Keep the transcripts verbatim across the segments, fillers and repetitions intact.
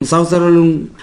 Sahu sir,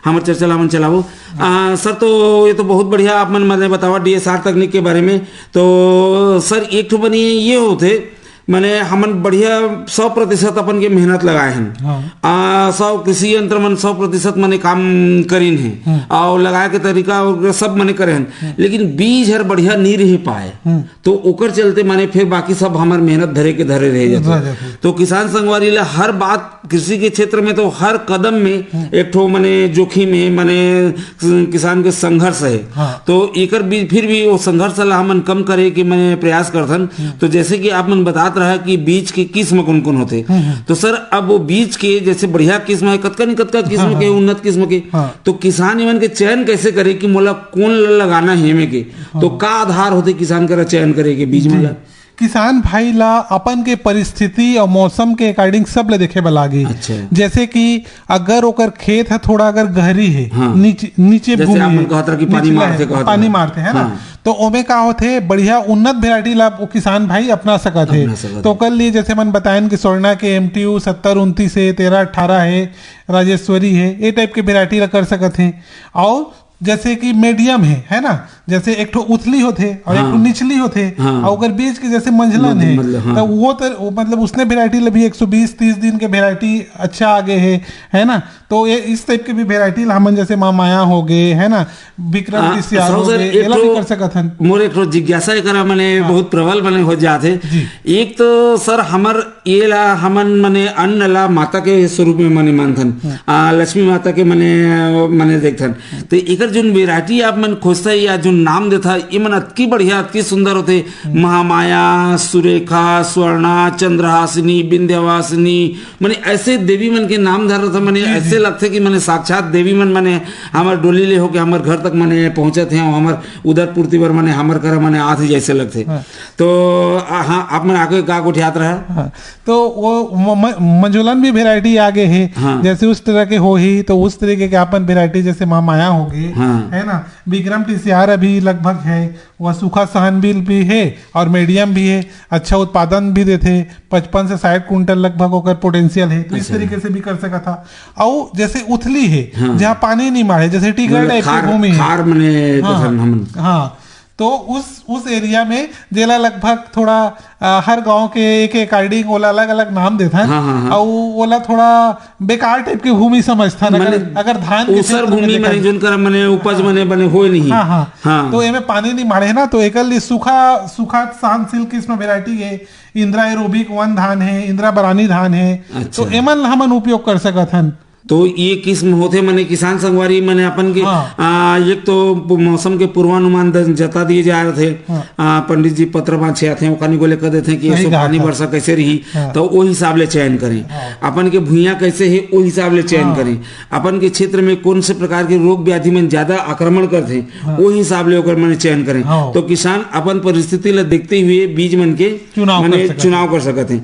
हमर चर्चा ला हमन चलाबो। आ, सर, तो ये तो बहुत बढ़िया आप मन मने बतावा डीएसआर तकनीक के बारे में। तो सर, एक ठो बनी ये होथे, मने हमन बढ़िया सौ प्रतिशत अपन के मेहनत लगाए हन। हाँ। आ, सौ कृषि यंत्र मन सौ प्रतिशत मने काम करिन हे। हम्म। और लगाए के तरीका वगैरह सब मने करे हन। हम्म। लेकिन बीज हर बढ़िया नहीं रह पाए। हम्म। तो ओकर चलते माने फिर बाकी सब हमर मेहनत धरे के धरे रह जाथे। रह जाथे। तो किसान संगवारी ला हर बात, कृषि के क्षेत्र में तो हर कदम में हम्म। एक ठो माने जोखिम हे, माने किसान के संघर्ष हे। हाँ। तो एकर बीच फिर भी वो संघर्ष ला हमन कम करे के माने प्रयास करथन। हम्म। तो जैसे कि आप मन बतात रहा कि बीज के किस्म कौन कौन होथे, हम्म, हम्म। तो सर, अब वो बीज के जैसे बढ़िया किस्म हे, कतका न कतका किस्म हाँ, के, हाँ। उन्नत किस्म के, हाँ। तो किसान इमन के चयन कैसे करे कि मोला कौन ला लगाना हे एमे के? तो हाँ। का आधार होथे किसान करा चयन करे के बीज मन जी। ला? किसान भाई ला अपन के परिस्थिति और मौसम के according सब ले देखे बर लागी। अच्छा। जैसे कि अगर ओकर खेत है थोड़ा अगर गहरी है, हाँ। नीचे, नीचे जैसे भूमि आप मन है, कहत रहा कि पानी निचला मारथे, है, कहत पानी रहा। मारथे, है ना? हाँ। तो ओमे का होथे, बढ़िया उन्नत variety ला वो किसान भाई अपना सकत है। अपना सकत तो है। ओकर लिए जैसे मन बतायन कि स्वर्णा के एमटीयू सत्तर उनतीस है, तेरह अठारह है, राजेश्वरी है, ये type के variety ला कर सकत है। और जैसे कि medium है, है ना, जैसे एक ठो उथली होथे और एक ठो हाँ। निचली होथे, हाँ। और अगर बीज के जैसे मंझलन मध्य-, है, मतलब, हाँ। तो वो तो, वो मतलब उसने variety ला भी एक सौ बीस तीस दिन के variety अच्छा आगे है, है ना? तो ये इस type के भी variety ला हमन जैसे माँ माया हो गए, है ना, विक्रम आ, टीसीआर साहू हो सर, गए, एक एला भी ठो कर सकत हन। मोर एक ठो जिज्ञासा एकरा मने हाँ। बहुत प्रबल मने हो जात हे। जी। एक तो सर, हमर ये ला हमन मने अन्न ला माता के स्वरूप में मने मानथन, हम्म। आ, लक्ष्मी माता के मने, मने देखथन। तो एकर जोन variety आप मन खोजता या जोन नाम देथा, ये मन अतकी बढ़िया, अतकी सुंदर होथे। हम्म। महामाया, सुरेखा, स्वर्णा, चंद्रहासिनी, विंध्यवासिनी, मने ऐसे देवी मन के नाम धर रहा था, मने जी, ऐसे जी। लगथे कि मने साक्षात देवी मन मने हमर डोली ले होके हमर घर तक मने पहुंचत हे, हमर उदर पूर्ति बर मने हमर करा मने आत हे जैसे लगथे। हाँ। तो, आ, हाँ, आप मन आगे का गोठियात रहा? हाँ, तो वो म-, म-, मंझलन भी variety आगे है, हाँ। जैसे उस तरह के होही, तो उस तरीके के अपन variety जैसे महामाया होगी, हाँ। है ना, विक्रम टीसीआर अभी लगभग है, वह सूखा सहनशील भी है और medium भी है, अच्छा उत्पादन भी देथे, पचपन से साठ कुंटल लगभग ओकर potential है, तो इस अच्छा। तरीके से भी कर सकत हा। और जैसे उथली है, हाँ। जहाँ पानी नहीं मारे, जैसे टीगर मतलब type की खार, भूमि है, खार मने हाँ, कथन हमन। हाँ, तो उस, उस area में जेला लगभग थोड़ा, अ, हर गांव के एक according ओला अलग-अलग नाम देथन। हाँ, हाँ, हाँ। अउ ओला थोड़ा बेकार type के भूमि समझथन। अगर, माने अगर धान के ऊसर क्षेत्र में भूमि देखा माने जाए। जोन करा माने उपज हाँ। माने बने होए नहीं। हाँ, हाँ। हाँ। तो एमे पानी नहीं माढ़े ना, तो एकर लिए सूखा, सूखा सहनशील किस्म variety है, इंद्रा एरोबिक वन धान है, इंद्रा बरानी धान है। अच्छा। तो एमन हमन उपयोग कर सकत हन। तो ये किस्म होथे, माने किसान संगवारी माने अपन के, हाँ। आ, एक तो मौसम के पूर्वानुमान द-, जता दिए जा रहे थे। हाँ। आ, पंडित जी पत्र बांचे आथे, ओखर निगोले कह देथे कि सही एसो कहा पानी था। वर्षा कैसे रही, हाँ। तो ओ हिसाब ले चयन करें। हाँ। अपन के भुइयां कैसे हे, ओ हिसाब ले चयन हाँ। करें। अपन के क्षेत्र में कौन से प्रकार के रोग व्याधि मन ज्यादा आक्रमण करथे, हाँ। ओ हिसाब ले ओकर माने चयन करें। हाँ। तो किसान अपन परिस्थिति ला देखते हुए बीज मन के चुनाव माने कर सकत चुनाव हे। कर सकत हे।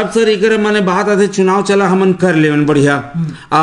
अब सर, एकर माने बात आथे, चुनाव चला हमन कर लेवन बढ़िया, हम्म। आ,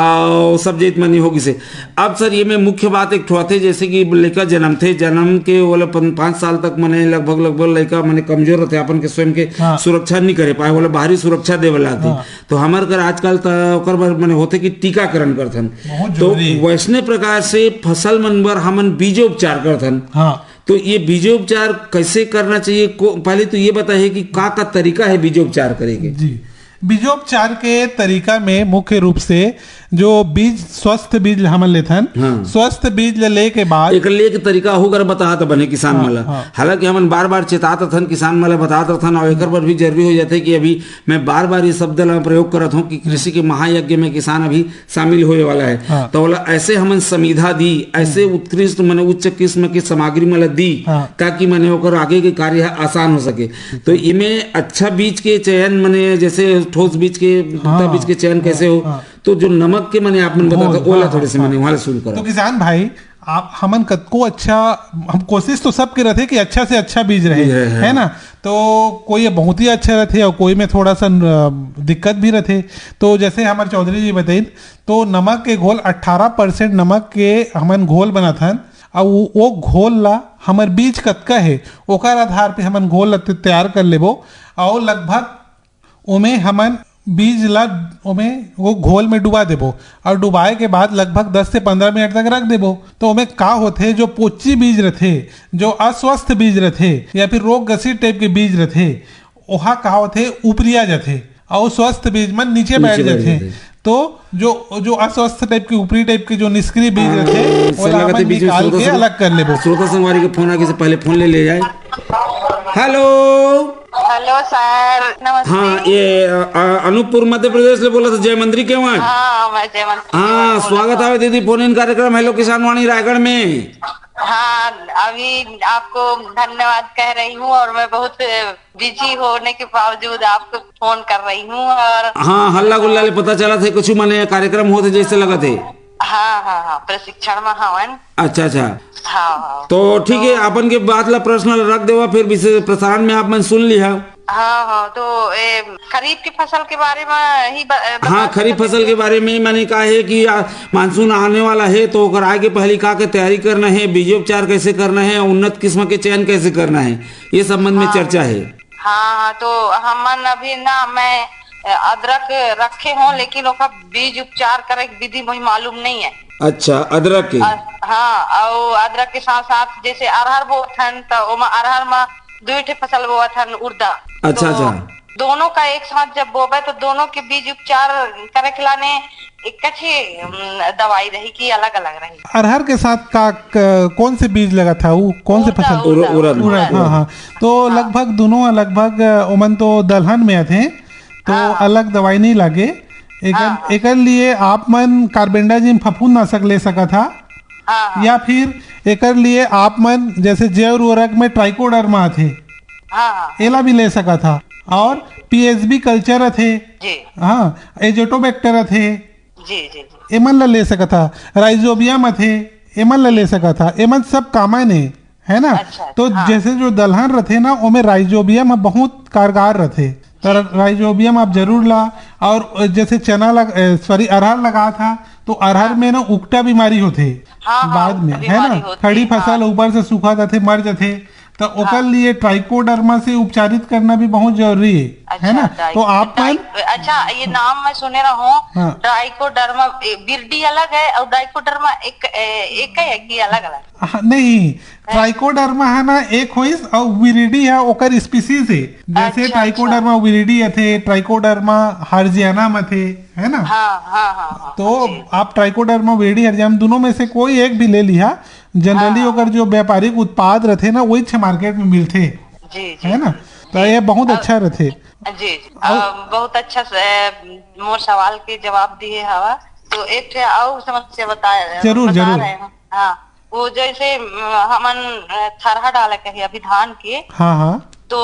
सब चीज माने हो गिसे। अब सर, ये में मुख्य बात एक ठो आथे, जैसे कि लइका जन्मथे, जन्म के ओला पन-, पाँच साल तक माने लगभग, लगभग लइका माने कमजोर रहथे, अपन के स्वयं के हाँ। सुरक्षा नहीं करे पाए, ओला बाहरी सुरक्षा दे वाला आथे। हाँ। तो हमर कर आजकल त ओकर बर माने होथे कि टीकाकरण करथन। बहुत तो जरूरी। वैसने प्रकार से फसल मन बर हमन बीजोपचार करथन। हाँ। तो ये बीजोपचार कैसे करना चाहिए? को-, पहले तो ये बताइए कि का का तरीका है बीजोपचार करे के? जी, बीजोपचार के तरीका में मुख्य रूप से जो बीज, स्वस्थ बीज हमन लेथन, हाँ। स्वस्थ बीज ले, ले के बाद एकर लिए के तरीका हो कर बतात बने किसान हाँ, मन ला। हाँ। हालांकि हमन बार-बार चेतात रथन किसान मन ला, बतात रथन, और एकर बर भी जरूरी हो जाथे कि अभी मैं बार-बार ये शब्द ला प्रयोग करत हूँ कि कृषि के महायज्ञ में किसान अभी शामिल होए वाला है। हाँ। तो ओला ऐसे हमन समिधा दी, ऐसे हम्म। उत्कृष्ट माने उच्च किस्म के सामग्री मन ला दी, हाँ। ताकि माने ओकर आगे के कार्य ह आसान हो सके। तो इमे अच्छा बीज के चयन माने जैसे ठोस बीज के, पुख्ता हाँ। बीज के चयन हाँ। कैसे हो, हाँ। तो जो नमक के माने आप मन बताता, घोल, ओला हाँ, थोड़े से हाँ, माने हाँ। वहाँ ले शुरू करो। तो किसान भाई, आप हमन कतको अच्छा, हम कोशिश तो सबके रथे कि अच्छा से अच्छा बीज रहे, बीज रहे, हाँ। है ना? तो कोई ये बहुत ही अच्छा रथे और कोई में थोड़ा सा, अ, दिक्कत भी रथे। तो जैसे हमारे चौधरी जी बताइन, तो नमक के घोल, अठारह percent नमक के हमन घोल बनाथन, अउ वो, वो घोल ला हमर बीज कतका हे, ओकर आधार पे हमन घोल ला त-, तैयार कर लेबो, अउ लगभग ओमे हमन बीज ला ओमे वो घोल में डुबा देबो और डुबाए के बाद लगभग दस से पंद्रह मिनट तक रख देबो। तो ओमे का होथे, जो पोची बीज रथे, जो अस्वस्थ बीज रथे या फिर रोग ग्रसित टाइप के बीज रथे, ओहा का होथे, उपरिया जाथे और स्वस्थ बीज मन नीचे नीचे बैठ बैठ जाथे। जाथे। तो जो जो अस्वस्थ टाइप के, ऊपरी टाइप के जो निष्क्रिय बीज रथे, ओला हमन निकाल के अलग कर लेबो। श्रोता संगवारी के फोन आगे से पहले फोन ले ले जाए। हेलो। हेलो सर, नमस्ते। हाँ, ये, अ, अ, अनूपपुर मध्य प्रदेश ले बोलत हव, जयमंत्री के वहाँ। हाँ, मैं जयमंत्री हाँ, बोलत हव। स्वागत है दीदी, फोन इन कार्यक्रम हेलो किसान वाणी रायगढ़ में। हाँ, अभी आपको धन्यवाद कह रही हूँ और मैं बहुत बिजी होने के बावजूद आपको फोन कर रही हूँ और हाँ, हल्ला गुल्ला ले पता चलत हे, कुछ माने कार्यक्रम होत हे जैसे लगत हे। हाँ, हाँ, हाँ, प्रशिक्षण में हवन। अच्छा, अच्छा। हाँ, हाँ। तो ठीक है, तो अपन के बात ला प्रश्न रख देवा, फिर विशेष प्रसारण में आप मन सुन लिहा। हाँ, हाँ, तो ए, खरीफ की फसल के बारे में ही ब-, ए, बता हाँ, खरीफ सकते फसल हैं? के बारे में माने का है कि आ, मानसून आने वाला है, तो ओकर आगे पहली का के तैयारी करना है, बीजोपचार कैसे करना है, उन्नत किस्म के चयन कैसे करना है, ये संबंध में हाँ। चर्चा है। हाँ, हाँ, तो हमन अभी ना, मैं, अ, अदरक रखे हों, लेकिन ओकर बीज उपचार करे के विधि मोही मालूम नहीं है। अच्छा, अदरक के? अ, हाँ, अउ अदरक के साथ साथ जैसे अरहर बोथन, त ओमा अरहर म दुई ठे फसल बोथन, उड़दा। अच्छा, तो अच्छा। दोनों का एक साथ जब बोबे, तो दोनों के बीज उपचार करे के लाने एक कछे, उम, दवाई रही कि अलग-अलग रही? अरहर के साथ का, क-, कौन से बीज लगा था वो? कौन से उड़दा, फसल? उड़दा, उड़-, उड़द। उड़द, उड़द। हाँ, हाँ। तो हाँ। लगभग दोनों, लगभग, अ, ओमन तो दलहन में आथे, तो हाँ। अलग दवाई नहीं लागे। एकर, हाँ, हाँ। एकर लिए आप मन कार्बेंडाजिम फफूंदनाशक ले सकत हा, हाँ, हाँ। या फिर एकर लिए आप मन जैसे जैव उर्वरक में ट्राइकोडर्मा आथे, हाँ, हाँ। एला भी ले सकत हा, और पीएसबी कल्चर आथे, जी। हाँ, एजोटोबैक्टर आथे, जी, जी, जी। एमन ला ले सकत हा। राइजोबियम आथे, एमन ला ले सकत हा। एमन सब कॉमन हे, है ना? अच्छा, तो हाँ। जैसे जो दलहन रथे ना, ओमे राइजोबियम ह बहुत कारगर रथे। त जी। राइजोबियम आप जरूर ला। और जैसे चना लग-, ए, सॉरी, अरहर लगात हा, तो अरहर हाँ। में ना उकटा बीमारी होथे हाँ, हाँ, बाद में, उकटा है ना? बीमारी होथे, खड़ी फसल हाँ। ऊपर से सूखा जाथे, मर जाथे। तो ओकर हाँ। लिए ट्राइकोडर्मा से उपचारित करना भी बहुत जरूरी है, अच्छा, है ना? ट्राइ-, तो आप मन ट्राइ-, अच्छा, ये नाम मैं सुने रहूं, हाँ। ट्राइकोडर्मा, ए, विरिडी अलग है और ट्राइकोडर्मा एक, ए, एक है कि अलग-अलग? हाँ, नहीं, है। ट्राइकोडर्मा है ना, एक होइस और विरिडी है, ओकर स्पीशीज है। जैसे अच्छा, ट्राइकोडर्मा अच्छा। विरिडी अथे, ट्राइकोडर्मा हर्जियाना मथे, है ना? हाँ, हाँ, हाँ, हाँ, तो जी। आप ट्राइकोडर्मा विरिडी हर्जियाना दोनों में से कोई एक भी ले लिहा, जनरली हाँ। ओकर जो व्यापारिक उत्पाद रथे ना, वही छे मार्केट में मिलथे, जी, जी, है ना? जी, तो जी। ये बहुत अब अच्छा रथे। जी, जी। अब अब बहुत अच्छा से, अ, मोर सवाल के जवाब दिए हवा। तो एक ठे अउ समस्या बताए, जरूर, बता जरूर। रहे हैं। हाँ, वो जैसे, अ, हमन, अ, थरहा डाले कही अभी धान के। हाँ, हाँ। तो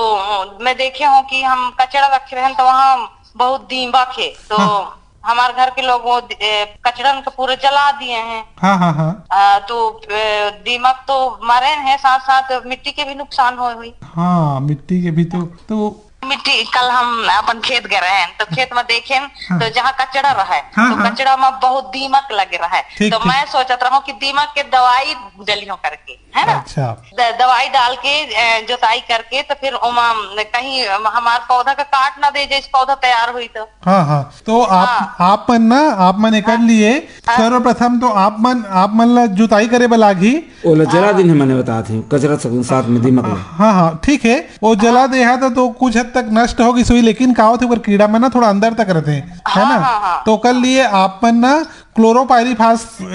मैं देखे हूँ कि हम कचरा रखे रहन तो वहाँ बहुत दीमक हे। तो हाँ। हमार घर के लोग वो, ए, कचड़न के पूरा जला दिए हैं। हाँ, हाँ, हाँ। आ, तो, ए, दीमक तो मरे हैं, साथ साथ मिट्टी के भी नुकसान होए हुई। हाँ, मिट्टी के भी तो, तो मिट्टी, कल हम अपन खेत गए रहे हैं, तो खेत में देखे, हाँ। तो जहाँ कचड़ा रहे, हाँ, तो हाँ। कचड़ा में बहुत दीमक लगे रहे। ठीक, तो ठीक। मैं सोचत रहूं कि दीमक के दवाई डलियों करके, है ना? अच्छा। द-, दवाई डाल के, अ, जोताई करके, तो फिर ओमा कहीं हमार पौधा का काट ना दे, जैसे पौधा तैयार हुई तो। हाँ, हाँ। तो आप, हाँ। आप मन ना, आप मन एकर हाँ। लिए हाँ। सर्वप्रथम तो आप मन, आप मन ला जुताई करे बर लागही। ओला जला हाँ। दिन हे, मैंने बतात हे, कचरा सब साथ में दीमक ला। हाँ, हाँ, ठीक है। वो जला हाँ। दे हा तो, तो कुछ हद तक नष्ट हो गई सुई, लेकिन का होथे, ओकर कीड़ा मन ना थोड़ा अंदर तक रहते हैं, है हाँ, ना? हाँ, हाँ। तो ओकर लिए आप मन ना क्लोरोपाइरीफास, अ,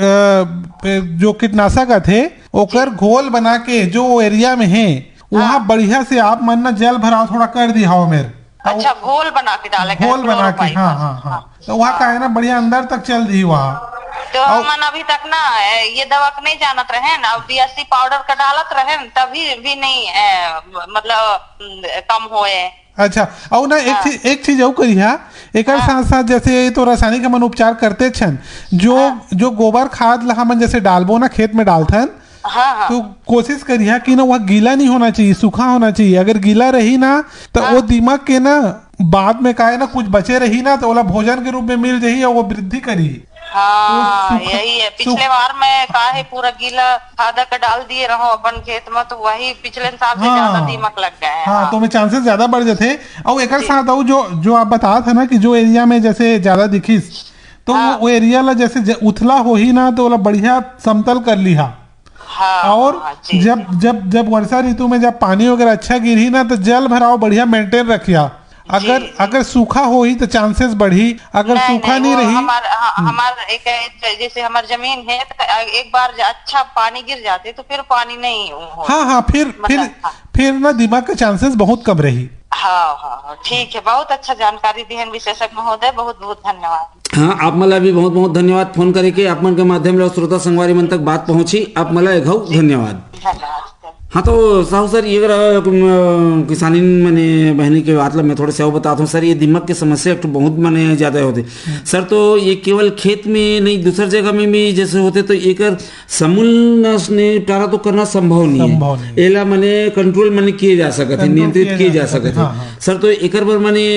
जो कीटनाशक आथे, ओकर जी। घोल बना के जो वो एरिया में है, वहाँ हाँ। बढ़िया से आप मन ना जल भराव थोड़ा कर दिहा हो मेर। अच्छा, घोल बना के डाले के घोल बना के, क्लोरोपाइरीफास। हाँ, हाँ, हाँ। हाँ। तो वहाँ हाँ। का है ना, बढ़िया अंदर तक चल दी वहाँ। तो और हमन अभी तक ना, ए, ये दवा के नहीं जानत रहे ना, अब बीएससी पाउडर का डालत रहे ना, तभी भी नहीं, ए, म-, मतलब, म, कम होए। अच्छा, और ना एक हाँ। चीज, एक चीज और करिहा, एकर हाँ। साथ साथ जैसे ये तो रासायनिक हमन उपचार करते छन, जो, हाँ। जो गोबर खाद ला हमन जैसे डालबो ना, खेत में डालथन, हाँ, हाँ। तो कोशिश करिहा कि ना वह गीला नहीं होना चाहिए, सूखा होना चाहिए। अगर गीला रही ना, तो हाँ। वो दीमक के ना बाद में का है ना, कुछ बचे रही ना, तो ओला भोजन के रूप में मिल जाही और वो वृद्धि करी। हाँ, तो सूखा यही है, पिछले बार मैं का है पूरा गीला खाद का डाल दिए रहो अपन खेत में, तो वही पिछले साल से ज्यादा दीमक लग गए हैं। हाँ, तो ओमे चांसेस ज्यादा बढ़ जाते। और एक साथ और जो जो आप बता था ना कि जो एरिया में जैसे ज्यादा दिखिस, तो वो एरिया ला जैसे उथला हो ही ना, तो ओला बढ़िया समतल कर लिहा। हाँ, और हाँ, जब जब जब वर्षा ऋतु में जब पानी वगैरह अच्छा गिरही ना, तो जल भराव बढ़िया मेंटेन रखिया। अगर अगर सूखा होही तो चांसेस बढ़ी, अगर सूखा नहीं रही। हमार हाँ, हमार एक जैसे हमार जमीन है, तो एक बार अच्छा पानी गिर जाते तो फिर पानी नहीं हो। हाँ हाँ, फिर फिर फिर ना दीमक के चांसेस बहुत कम रही। हाँ हाँ हाँ, ठीक है, बहुत अच्छा जानकारी दिहन विशेषज्ञ महोदय, बहुत बहुत धन्यवाद। हाँ, आप मला भी बहुत बहुत धन्यवाद फोन करे के, आप मन के माध्यम ले श्रोता संगवारी मन तक बात पहुंची, आप मला एघऊ धन्यवाद। धन्यवाद। हाँ, तो साहू सर, ये अगर किसानी मने बहनी के बात ला मैं थोड़े से और बताता हूँ सर, ये दीमक के समस्या एक बहुत मने ज्यादा होते सर। तो ये केवल खेत में नहीं, दूसर जगह में भी जैसे होते, तो एक समूल नाश निपटारा तो करना संभव नहीं है। एला मने कंट्रोल मने किए जा सकते हैं, नियंत्रित किए जा सकते हैं। सर, तो एकर बर मने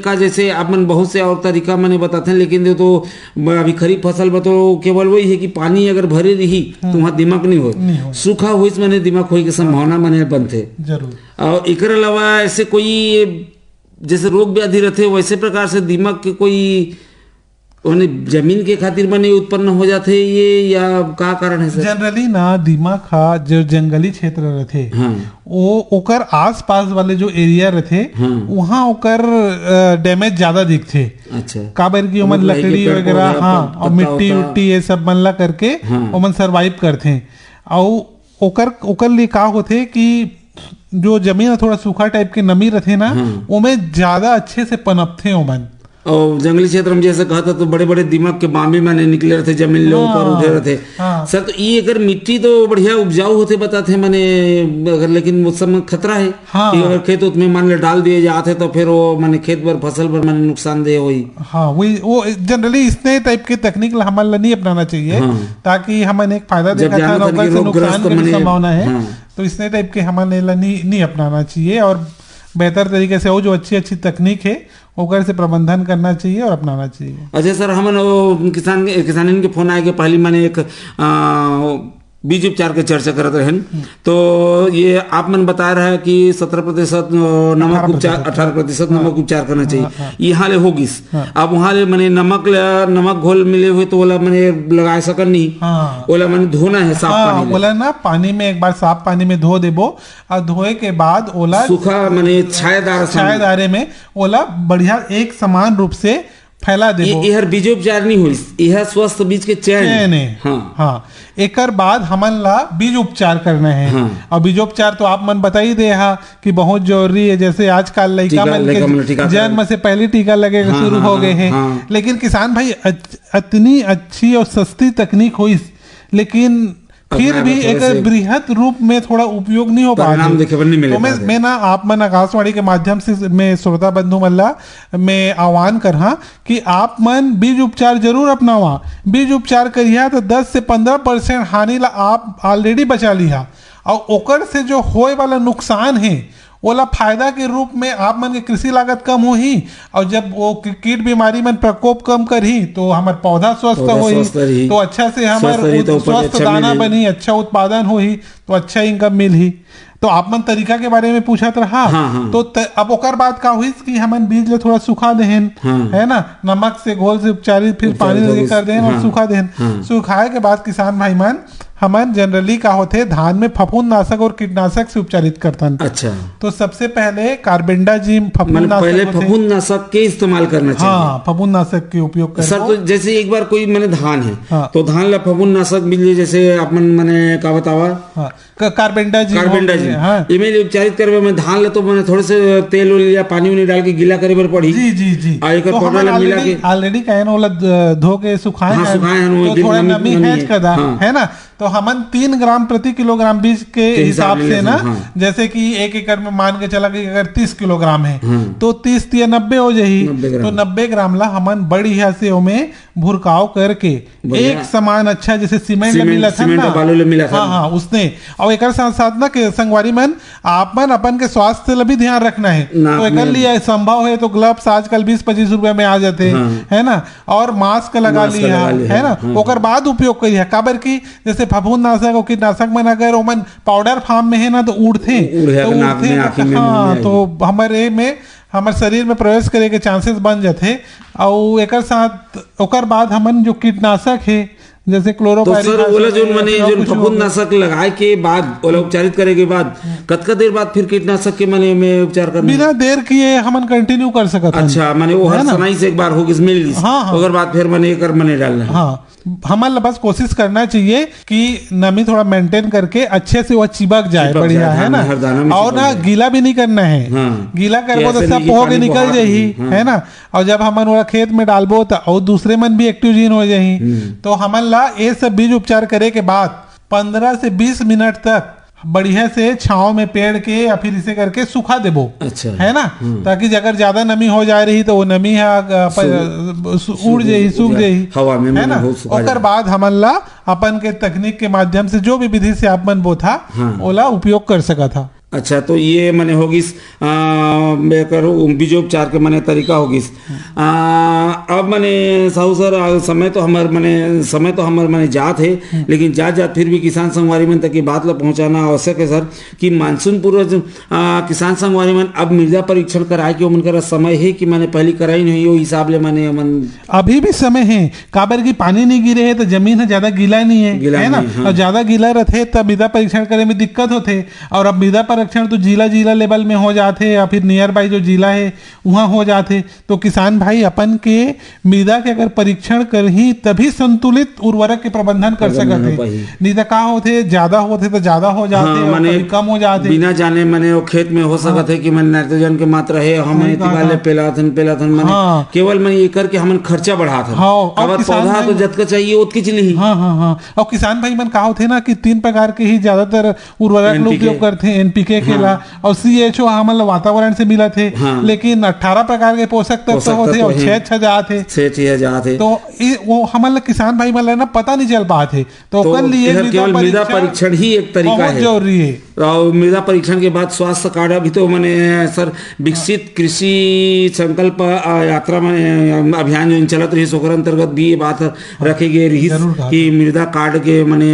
का जैसे आप मन बहुत से और तरीका मने बताते हैं, लेकिन ये तो अभी खरीफ फसल में तो केवल वही है कि पानी अगर भरे रही तो वहाँ दीमक नहीं हो। सूखा होइस मने दीमक होए के संभावना मने बनते। जरूर। और एकर अलावा ऐसे कोई जैसे रोग व्याधि रहते, वैसे प्रकार से दीमक के कोई ओने जमीन के खातिर मने उत्पन्न हो जाथे ये, या का कारण है सर? जनरली ना दीमक हा जो जंगली क्षेत्र रहथे, हाँ। वो ओकर आसपास वाले जो एरिया रहथे, हाँ। वहाँ ओकर डैमेज ज्यादा दिखथे। अच्छा। काबर कि ओमन लकड़ी वगैरह, हाँ, और मिट्टी उट्टी ये सब मन ला करके हाँ। ओमन सर्वाइव करथे। और ओकर ओकर लिए का होथे कि जो जमीन ह थोड़ा सूखा टाइप के नमी रथे ना, हाँ। ओमे ज्यादा अच्छे से पनपथे ओमन। और जंगली क्षेत्र में जैसे कहता तो बड़े-बड़े दीमक के बामे माने निकले रहते, जमीन ले ऊपर हाँ। उठे रहते। हाँ। सर, तो ये अगर मिट्टी तो बढ़िया उपजाऊ होते बताते हैं, माने अगर लेकिन मौसम में खतरा है हाँ। कि अगर खेत उत में मान ले डाल दिए जाते तो फिर वो माने खेत बर, फसल बर माने नुकसानदेह होई। हाँ, वही वो जनरली इसने टाइप के तकनीक ला हमन ला नहीं अपनाना चाहिए हाँ। ताकि हमन एक फायदा जब देखा था, जानत हन कि नौकर से नुकसान रोगग्रस्त के भी मने संभावना है। हाँ। तो इसने टाइप के हमन एला नहीं, नहीं अपनाना चाहिए और बेहतर तरीके से वो जो अच्छी अच्छी तकनीक है ओकर से प्रबंधन करना चाहिए और अपनाना चाहिए। अच्छा सर, हमन वो किसान किसानिन के फोन आए के पहली माने एक आ, बीज उपचार के चर्चा करत रहन, तो ये आप मन बता रहा है कि सत्रह प्रतिशत नमक उपचार, अठारह प्रतिशत नमक उपचार करना चाहिए। हाँ, हाँ। यहाँ ले होगिस। हाँ। अब वहाँ ले मने नमक ल-, नमक घोल मिले हुए तो ओला मने लगाए सकन नहीं। हाँ। ओला मने धोना है साफ हाँ, पानी में। ओला ना पानी में एक बार साफ पानी में धो देबो और धोए के बाद ओला सूखा मने छायादार स्थान। छायादारे में ओला बढ़िया एक समान रूप से फैला देबो। ये, एहर बीजोपचार नहीं होइस, एहर स्वस्थ बीज के चयन चयन है। है। हाँ। हाँ, एकर बाद हमन ला बीज उपचार करना है। हाँ। और बीजोपचार तो आप मन बता ही दे हा कि बहुत जरूरी है, जैसे आजकल लइका टीका, मन लइका मन ला के टीकाकरण। जन्म से पहले टीका लगे हाँ, शुरू हाँ, हो गए हाँ, हैं। हाँ। लेकिन किसान भाई, अच-, इतनी अच्छी और सस्ती तकनीक होइस, लेकिन फिर अपना भी मतलब एक से बृहत रूप में थोड़ा उपयोग नहीं हो पा परिणाम रही। देखे बर नहीं मिले तो मैं, पाते। मैं ना आप मन आकाशवाणी के माध्यम से मैं श्रोता बंधु मन ला मैं आह्वान करहा कि आप मन बीज उपचार जरूर अपनावा। बीज उपचार करिहा तो दस से पन्द्रह परसेंट हानि ला आप ऑलरेडी बचा लिहा, और ओकर से जो होए वाला नुकसान है ओला फायदा के रूप में आप मन के कृषि लागत कम होही, और जब वो कि-, कीट बीमारी मन प्रकोप कम करही तो हमर पौधा स्वस्थ पौधा होही, स्वस्थ रही। तो अच्छा से हमर स्वस्थ रही तो उत-, उपज स्वस्थ अच्छा दाना मिलही। बनही, अच्छा उत्पादन होही, तो अच्छा इनकम मिलही। तो आप मन तरीका के बारे में पूछत रहा, हाँ, हाँ। तो त-, अब ओकर बाद का होइस कि हमन बीज ले थोड़ा सुखा देहेन, हाँ। है ना, नमक से घोल से उपचारित, फिर उपचारित पानी हो लगे गइस। कर देहेन और हाँ, सुखा देहेन। हाँ। सुखाए के बाद किसान भाई मन, हमन जनरली का होथे, धान में फफूंदनाशक और कीटनाशक से उपचारित करथन। अच्छा। तो सबसे पहले कार्बेंडाजिम फफूंदनाशक होथे। फफूंदनाशक के इस्तेमाल करना चाहिए। हाँ, फफूंदनाशक के उपयोग करना। सर, तो जैसे एक बार कोई मने धान है, हाँ। तो धान ला फफूंदनाशक मिल जाए, जैसे आप मन मने का बतावा? हाँ, कार्बेंडाजिम हो गए, हाँ। एमे उपचारित करबे में धान ला तो मने थोड़े से तेल उल या पानी उनी डाल के गीला करे बर पड़ी। जी, जी, जी। आ एकर तो पाउडर ला मिला के ऑलरेडी कहे ना, ओला धो के सुखाए हाँ, हैं, सुखाए हैं, तो थोड़ा नमी है, है ना? हाँ। तो हमन तीन ग्राम प्रति किलोग्राम बीज के हिसाब से ना, हाँ। जैसे कि एक एकड़ में मान के चला कि अगर तीस किलोग्राम है, हाँ। तो तीस तिया नब्बे हो जाही। नब्बे ग्राम। तो नब्बे ग्राम ला हमन बढ़िया से ओमे भुरकाव करके बढ़िया। एक समान अच्छा, जैसे सीमेंट ल सीमेंट, मिलत हन सीमेंट ना, और बालू ल मिलत हाँ, हन। हाँ, उसने। और एकर साथ साथ ना के संगवारी मन, आप मन अपन के स्वास्थ्य ल भी ध्यान रखना है। नाक तो एकर में लिए संभव है तो ग्लव्स आजकल बीस पच्चीस रुपया में आ जाते हैं, हाँ। है ना, और मास्क लगा मास्क लिया, लगा लिया, है ना, हाँ, ओकर हाँ। बाद उपयोग करिए। काबर कि जैसे फफूंदनाशक और कीटनाशक मन अगर ओमन पाउडर फॉर्म में है ना, तो उड़थे, उड़े तो के नाक उड़थे में, तो, आँखी में, मुँह हाँ, में तो आही। हमारे में, हमारे शरीर में प्रवेश करे के चांसेस बन जाथे। और एकर साथ, ओकर बाद हमन जो कीटनाशक है, जैसे तो क्लोरोपाइरिफास सर, ओला जोन है, मने, या जोन कुछ हो गया। फफूंदनाशक लगाए के बाद, ओला उपचारित करे के बाद, कतका देर बाद फिर कीटनाशक के मने में उपचार करना बिना है? देर किए हमन कंटिन्यू कर सकत हन। अच्छा, मने वो हर है ना? सनाई से एक बार हो गिस, मिल गिस, हाँ, हाँ। ओकर बाद फिर मने एकर मने डालना है। हाँ, हमन ला बस कोशिश करना चाहिए कि नमी थोड़ा मेंटेन करके अच्छे से वो चिपक जाए, चिपक बढ़िया, जाए, है हाँ, ना? हर दाना में और चिपक ना जाए। गीला भी नहीं करना है। हाँ। गीला करबो कि तो ऐसे सब नहीं कि पोह के पानी निकल बहा जाही, हाँ। है ना? और जब हमन ओला खेत में डालबो, तो और दूसरे मन भी एक्टिव जीन हो जाही। हम्म। तो हमन ला ये सब बीज उपचार करे के बाद पन्द्रह से बीस मिनट तक बढ़िया से छांव में पेड़ के या फिर इसे करके सुखा देबो, अच्छा। है ना? हम्म। ताकि अगर ज्यादा नमी हो जा रही, तो वो नमी ह, अ, प-, सूख, सु-, उड़ जाही, सूख जाही। हवा में है ना? हो, सुखा ओकर जाही। बाद हमन ला अपन के तकनीक के माध्यम से, जो भी विधि से आप मन बोथा, हाँ। ओला उपयोग कर सकत हा। अच्छा, तो ये मने हो गिस, आ, एकर बीजोपचार के मने तरीका हो गिस। आ, अब मने साहू सर, आ, समय तो हमर मने, समय तो हमर मने जात है, लेकिन जात जात फिर भी किसान संगवारी मन तक ये बात ला पहुंचाना आवश्यक है सर, कि मानसून पूर्व, आ, किसान संगवारी मन अब मृदा परीक्षण कराए के ओमन करा समय है कि मने पहली कराई नहीं हो हिसाब ले मने मन अभी भी समय है, काबर कि पानी नहीं गिरे है तो जमीन है ज्यादा गीला नहीं है, गीला है ना? नहीं, हाँ। और ज्यादा गीला रहते तब मृदा परीक्षण करे में दिक्कत होते। और अब मृदा परीक्षण तो जिला, जिला लेवल में हो जाते या फिर नियर बाई जो जिला है वहाँ हो जाते। तो किसान भाई अपन के मृदा के अगर परीक्षण करही तभी संतुलित उर्वरक के प्रबंधन कर प्रबंधन सकत हो है। पाही। नहीं तो का होते, ज्यादा होते तो ज्यादा हो जाते हाँ, और माने कभी कम हो जाते। बिना जाने माने वो खेत में हो सकत हाँ। है कि माने नाइट्रोजन के मात्रा है, हम सही इतनी कहा बार ले था। पेलाथन, पेलाथन माने हाँ। केवल माने ये करके हमन खर्चा बढ़ाथन। हाँ, और अगर किसान पौधा भाई तो जतका चाहिए उतकी चीज नहीं। हाँ, हाँ, हाँ। और किसान भाई मन का होते ना कि तीन प्रकार के ही ज्यादातर उर्वरक लोग एनपीके। उपयोग करते हैं, एनपीके के हाँ। ला, और सीएचओ हमन ला वातावरण से मिलत है, हाँ। लेकिन अठारह प्रकार के पोषक तत्व पोषक होते तत्व और हैं। छह, छह जात है। छह, छह जात है। तो ये, वो हमन ला किसान भाई मन ला ना पता नहीं चल पात है। तो तो ओकर लिए इधर मृदा केवल मृदा परीक्षण परीक्षण ही एक तरीका बहुत है। जरूरी है। और मृदा परीक्षण के बाद स्वास्थ्य कार्ड, अभी तो माने सर विकसित कृषि संकल्प, आ, यात्रा माने, आ, अभियान जो चलत रही, ओकर अंतर्गत भी ये बात रखे गए रही जरूर कहा। कि मृदा कार्ड के माने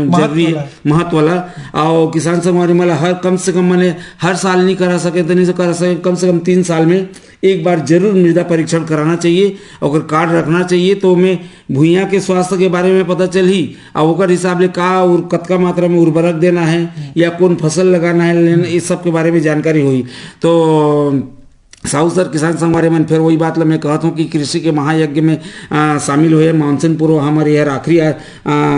महत्व जरूरी है, वाला। महत्व वाला। और किसान संगवारी मन ला हर कम से कम माने हर साल नहीं करा सके, तो नहीं से करा सके, कम से कम तीन साल में एक बार जरूर मृदा परीक्षण कराना चाहिए, ओकर कार्ड रखना चाहिए, तो ओमे भुइयां के स्वास्थ्य के बारे में पता चलही, और ओकर हिसाब ले का और कतका मात्रा में उर्वरक देना है या कौन फसल लगाना है, लेना, ये सब के बारे में जानकारी होही। तो साहू सर, किसान संगवारी मन, फिर वही बात ला मैं कहत हूँ कि कृषि के महायज्ञ में, आ, शामिल हुए मानसून पूर्व हमारे यह आखिरी, आ, आ,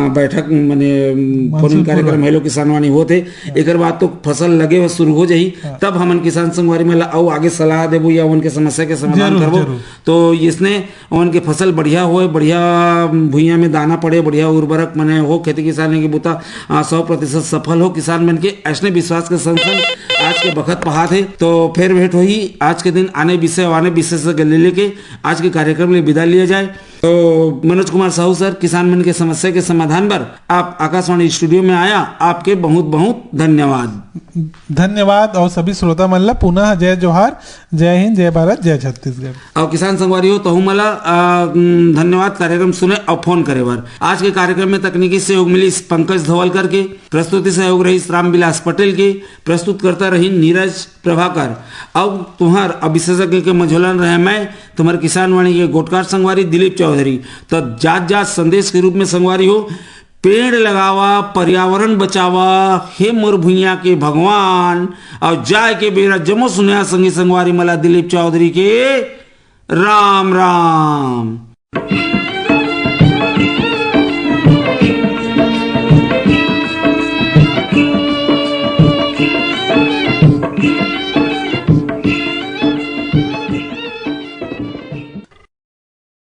बैठक, माने, मानसून फोन कार्यक्रम पूर्व। हेलो किसान वाणी होत है। हाँ। एकर बाद तो फसल लगे व शुरू हो जाही, हाँ। तब हमन किसान संगवारी मन ला अउ आगे सलाह देबो या उनके समस्या के समाधान जरूर, करबो। जरूर। तो इसने उनके फसल बढ़िया होए, बढ़िया भुइयां में दाना पड़े, बढ़िया उर्वरक मने हो, खेती किसानी के बूता, आ, सौ प्रतिशत सफल हो। किसान मन के ऐसने विश्वास के संग संग आज के बखत पहात है। तो फिर भेंट होही आज के दिन आने विषय, आने विषय से ले लेके आज के कार्यक्रम ले विदा लिया जाए। तो मनोज कुमार साहू सर, किसान मन के समस्या के समाधान बर आप आकाशवाणी स्टूडियो में आया, आपके बहुत बहुत धन्यवाद। धन्यवाद और सभी श्रोता मन ला पुनः जय जोहार, जय हिंद, जय भारत, जय छत्तीसगढ़। और किसान संगवारी हो, तहु मला, आ, उम, धन्यवाद कार्यक्रम सुने और फोन करे बर। आज के कार्यक्रम में तकनीकी सहयोग मिलिस पंकज धवलकर के, प्रस्तुति सहयोग रहिस रामविलास पटेल के, प्रस्तुतकर्ता रही नीरज प्रभाकर। अब तुम्हार अब विशेषज्ञ के मझोलन रहे मैं, तुम्हार किसान वाणी के गोटकार संगवारी दिलीप चौधरी। तो जात जात संदेश के रूप में संगवारी हो, पेड़ लगावा, पर्यावरण बचावा, हे मोर भुइयां के भगवान। और जाए के बेरा जम्मो सुनइया संगी संगवारी मला दिलीप चौधरी के राम राम।